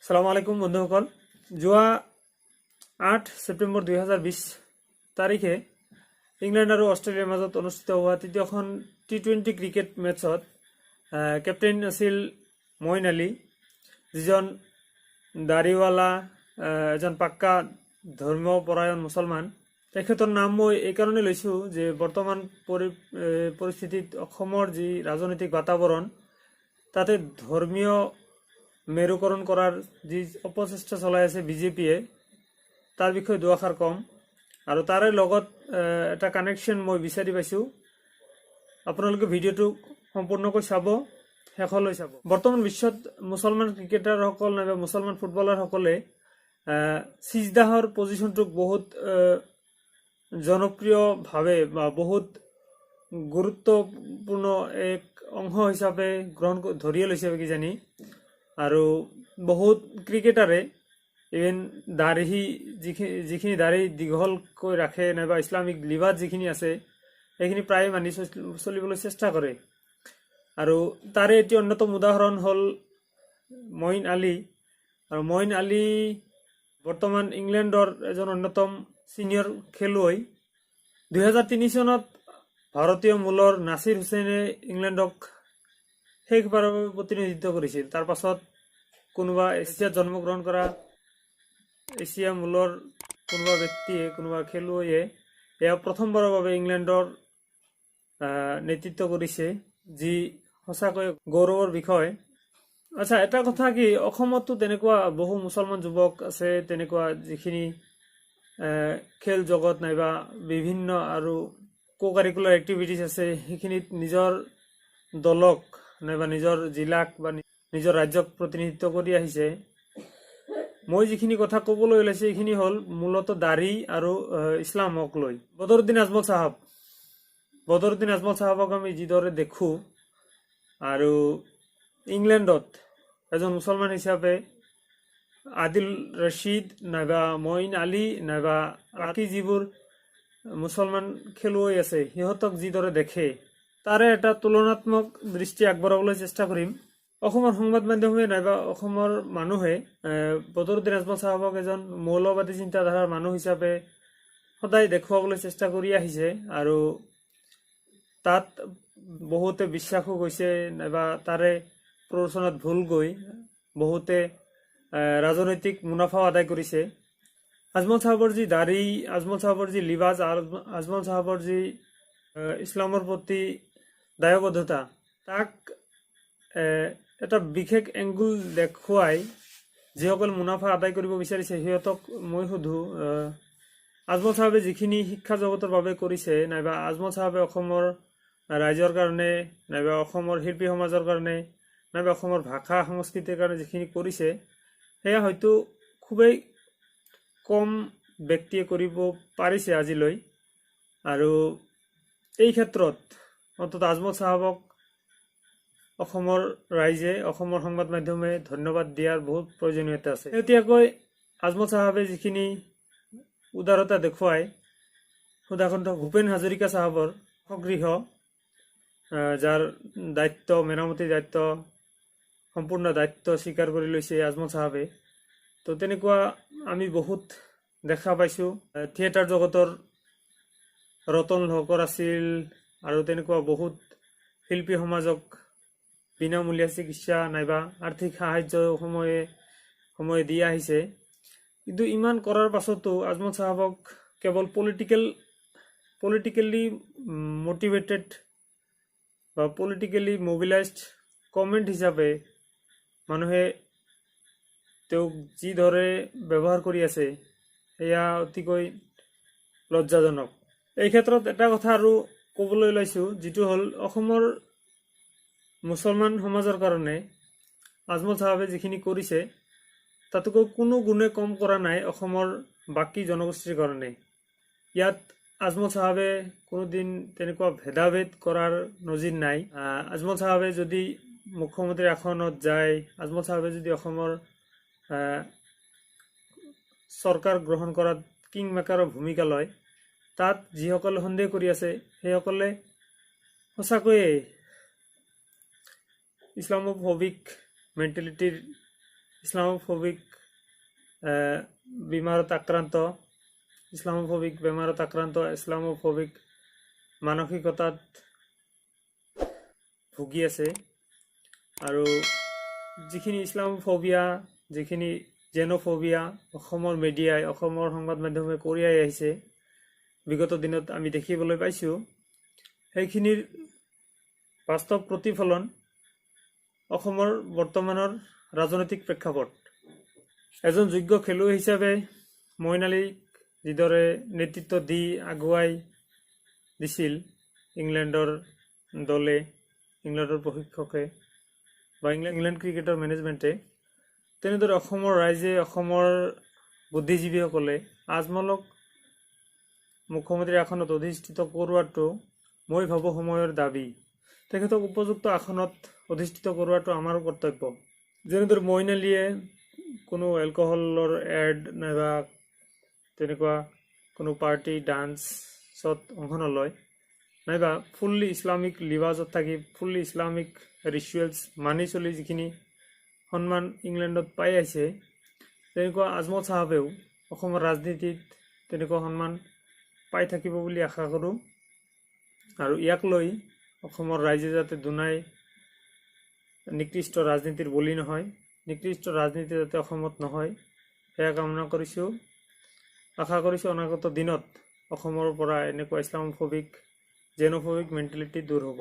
চালাম আলাইকুম বন্ধুসকল। যোৱা 8 ছেপ্টেম্বৰ 2020 তাৰিখে ইংলেণ্ড আৰু অষ্ট্ৰেলিয়াৰ মাজত অনুষ্ঠিত হোৱা তৃতীয়খন টি-20 ক্ৰিকেট মেচত কেপ্টেইন আছিল মইন আলী, যিজন দাড়িৱালা, এজন পাক্কা ধৰ্মপৰায়ণ মুছলমান। তেখেতৰ নাম মই এইকাৰণে লৈছোঁ যে বৰ্তমান পৰিস্থিতিত অসমৰ যি ৰাজনৈতিক বাতাবৰণ, তাতে ধৰ্মীয় মেৰুকৰণ কৰাৰ যি অপচেষ্টা চলাই আছে বিজেপিয়ে, তাৰ বিষয়ে দুআষাৰ ক'ম আৰু তাৰে লগত এটা কানেকশ্যন মই বিচাৰি পাইছোঁ। আপোনালোকে ভিডিঅ'টো সম্পূৰ্ণকৈ চাব, শেষলৈ চাব। বৰ্তমান বিশ্বত মুছলমান ক্ৰিকেটাৰসকল নাইবা মুছলমান ফুটবলাৰসকলে চিজদাহৰ পজিশ্যনটোক বহুত জনপ্ৰিয়ভাৱে বা বহুত গুৰুত্বপূৰ্ণ এক অংশ হিচাপে গ্ৰহণ ধৰিয়ে লৈছে কিজানি। আৰু বহুত ক্ৰিকেটাৰে ইভেন দাড়ি, যিখিনি দাড়ি দীঘলকৈ ৰাখে নাইবা ইছলামিক লিবাজ যিখিনি আছে, সেইখিনি প্ৰায়ে মানি চলিবলৈ চেষ্টা কৰে। আৰু তাৰে এটি অন্যতম উদাহৰণ হ'ল মইন আলী। আৰু মইন আলী বৰ্তমান ইংলেণ্ডৰ এজন অন্যতম ছিনিয়ৰ খেলুৱৈ। 2003 চনত ভাৰতীয় মূলৰ নাছিৰ হুছেইনে ইংলেণ্ডক শেষবাৰৰ বাবে প্ৰতিনিধিত্ব কৰিছিল। তাৰ পাছত কোনোবা এছিয়াত জন্মগ্ৰহণ কৰা এছিয়া মূলৰ কোনোবা ব্যক্তিয়ে, কোনোবা খেলুৱৈয়ে এয়া প্ৰথমবাৰৰ বাবে ইংলেণ্ডৰ নেতৃত্ব কৰিছে, যি সঁচাকৈ গৌৰৱৰ বিষয়। আচ্ছা, এটা কথা কি, অসমতো তেনেকুৱা বহু মুছলমান যুৱক আছে, তেনেকুৱা যিখিনি খেল জগত নাইবা বিভিন্ন আৰু কো কাৰিকুলাৰ এক্টিভিটিছ আছে, সেইখিনিত নিজৰ দলক নাইবা নিজৰ জিলাক বা নিজৰ ৰাজ্যক প্ৰতিনিধিত্ব কৰি আহিছে। মই যিখিনি কথা ক'বলৈ ওলাইছো, এইখিনি হ'ল মূলতঃ দাড়ি আৰু ইছলামক লৈ। বদৰুদ্দিন আজমল চাহাব, বদৰুদ্দিন আজমল চাহাবক আমি যিদৰে দেখোঁ আৰু ইংলেণ্ডত এজন মুছলমান হিচাপে আদিল ৰছিদ নাইবা মইন আলী নাইবা বাকী যিবোৰ মুছলমান খেলুৱৈ আছে, সিহঁতক যিদৰে দেখে, তাৰে এটা তুলনাত্মক দৃষ্টি আগবঢ়াবলৈ চেষ্টা কৰিম। অসমৰ সংবাদ মাধ্যমে নাইবা অসমৰ মানুহে বদৰুদ্দিন আজমল চাহাবক এজন মৌলবাদী চিন্তাধাৰাৰ মানুহ হিচাপে সদায় দেখুৱাবলৈ চেষ্টা কৰি আহিছে আৰু তাত বহুতে বিশ্বাসো গৈছে নাইবা তাৰে প্ৰৰোচনাত ভুল গৈ বহুতে ৰাজনৈতিক মুনাফাও আদায় কৰিছে। আজমল চাহাবৰ যি দাড়ি, আজমল চাহাবৰ যি লিবাজ, আজমল চাহাবৰ যি ইছলামৰ প্ৰতি দায়বদ্ধতা, তাক এটা বিশেষ এংগুল দেখুৱাই যিসকল মুনাফা আদায় কৰিব বিচাৰিছে, সিহঁতক মই সোধোঁ, আজমল চাহাবে যিখিনি শিক্ষা জগতৰ বাবে কৰিছে নাইবা আজমল চাহাবে অসমৰ ৰাইজৰ কাৰণে নাইবা অসমৰ শিল্পী সমাজৰ কাৰণে নাইবা অসমৰ ভাষা সংস্কৃতিৰ কাৰণে যিখিনি কৰিছে, সেয়া হয়তো খুবেই কম ব্যক্তিয়ে কৰিব পাৰিছে আজিলৈ। আৰু এই ক্ষেত্ৰত অন্ততঃ আজমল চাহাবক অসমৰ ৰাইজে, অসমৰ সংবাদ মাধ্যমে ধন্যবাদ দিয়াৰ বহুত প্ৰয়োজনীয়তা আছে। শেহতীয়াকৈ আজমল চাহাবে যিখিনি উদাৰতা দেখুৱাই সুধাকণ্ঠ ভূপেন হাজৰিকা চাহাবৰ গৃহ, যাৰ দায়িত্ব, মেৰামতিৰ দায়িত্ব, সম্পূৰ্ণ দায়িত্ব স্বীকাৰ কৰি লৈছে আজমল চাহাবে, তো তেনেকুৱা আমি বহুত দেখা পাইছোঁ। থিয়েটাৰ জগতৰ ৰতন লহকৰ আছিল আৰু তেনেকুৱা বহুত শিল্পী সমাজক বিনামূলীয়া চিকিৎসা নাইবা আৰ্থিক সাহায্য সময়ে সময়ে দি আহিছে। কিন্তু ইমান কৰাৰ পাছতো আজমল চাহাবক কেৱল পলিটিকেলি মটিভেটেড বা পলিটিকেলি মবিলাইজড কমেণ্ট হিচাপে মানুহে তেওঁক যিদৰে ব্যৱহাৰ কৰি আছে, সেয়া অতিকৈ লজ্জাজনক। এই ক্ষেত্ৰত এটা কথা আৰু ক'বলৈ ওলাইছোঁ, যিটো হ'ল অসমৰ মুছলমান সমাজৰ কাৰণে আজমল চাহাবে যিখিনি কৰিছে, তাতোকৈ কোনো গুণে কম কৰা নাই অসমৰ বাকী জনগোষ্ঠীৰ কাৰণে। ইয়াত আজমল চাহাবে কোনোদিন তেনেকুৱা ভেদাভেদ কৰাৰ নজিৰ নাই। আজমল চাহাবে যদি মুখ্যমন্ত্ৰীৰ আসনত যায়, আজমল চাহাবে যদি অসমৰ চৰকাৰ গ্ৰহণ কৰাত কিং মেকাৰৰ ভূমিকা লয়, তাত যিসকলে সন্দেহ কৰি আছে, সেইসকলে সঁচাকৈয়ে ইছলামোফবিক মেণ্টেলিটিৰ ইছলামোফবিক বেমাৰত আক্ৰান্ত, ইছলামোফবিক বেমাৰত আক্ৰান্ত, ইছলামোফবিক মানসিকতাত ভুগি আছে। আৰু যিখিনি ইছলামোফবিয়া, যিখিনি জেনোফবিয়া অসমৰ মিডিয়াই, অসমৰ সংবাদ মাধ্যমে কঢ়িয়াই আহিছে, বিগত দিনত আমি দেখিবলৈ পাইছোঁ, সেইখিনিৰ বাস্তৱ প্ৰতিফলন অসমৰ বৰ্তমানৰ ৰাজনৈতিক প্ৰেক্ষাপট। এজন যোগ্য খেলুৱৈ হিচাপে মইন আলীক যিদৰে নেতৃত্ব দি আগুৱাই দিছিল ইংলেণ্ডৰ দলে, ইংলেণ্ডৰ প্ৰশিক্ষকে বা ইংলেণ্ড ক্ৰিকেটৰ মেনেজমেণ্টে, তেনেদৰে অসমৰ ৰাইজে, অসমৰ বুদ্ধিজীৱীসকলে আজমলক মুখ্যমন্ত্ৰীৰ আসনত অধিষ্ঠিত কৰোৱাটো মই ভাবোঁ সময়ৰ দাবী। তেখেতক উপযুক্ত আসনত অধিষ্ঠিত কৰোৱাটো আমাৰ কৰ্তব্য। যেনেদৰে মইন আলীয়ে কোনো এলকহলৰ এড নাইবা তেনেকুৱা কোনো পাৰ্টি ডান্সত অংশ নলয়, নাইবা ফুল্লি ইছলামিক লিবাজত থাকি ফুল্লি ইছলামিক ৰিচুৱেলছ মানি চলি যিখিনি সন্মান ইংলেণ্ডত পাই আহিছে, তেনেকুৱা আজমল চাহাবেও অসমৰ ৰাজনীতিত তেনেকুৱা সন্মান পাই থাকিব বুলি আশা কৰোঁ। আৰু ইয়াক লৈ অসমৰ ৰাইজে যাতে দুনাই নিকৃষ্ট ৰাজনীতিৰ বলি নহয়, নিকৃষ্ট ৰাজনীতি যাতে অসমত নহয়, সেয়া কামনা কৰিছোঁ। আশা কৰিছোঁ অনাগত দিনত অসমৰ পৰা এনেকুৱা ইছলামোফবিক, জেনোফবিক মেণ্টেলিটি দূৰ হ'ব।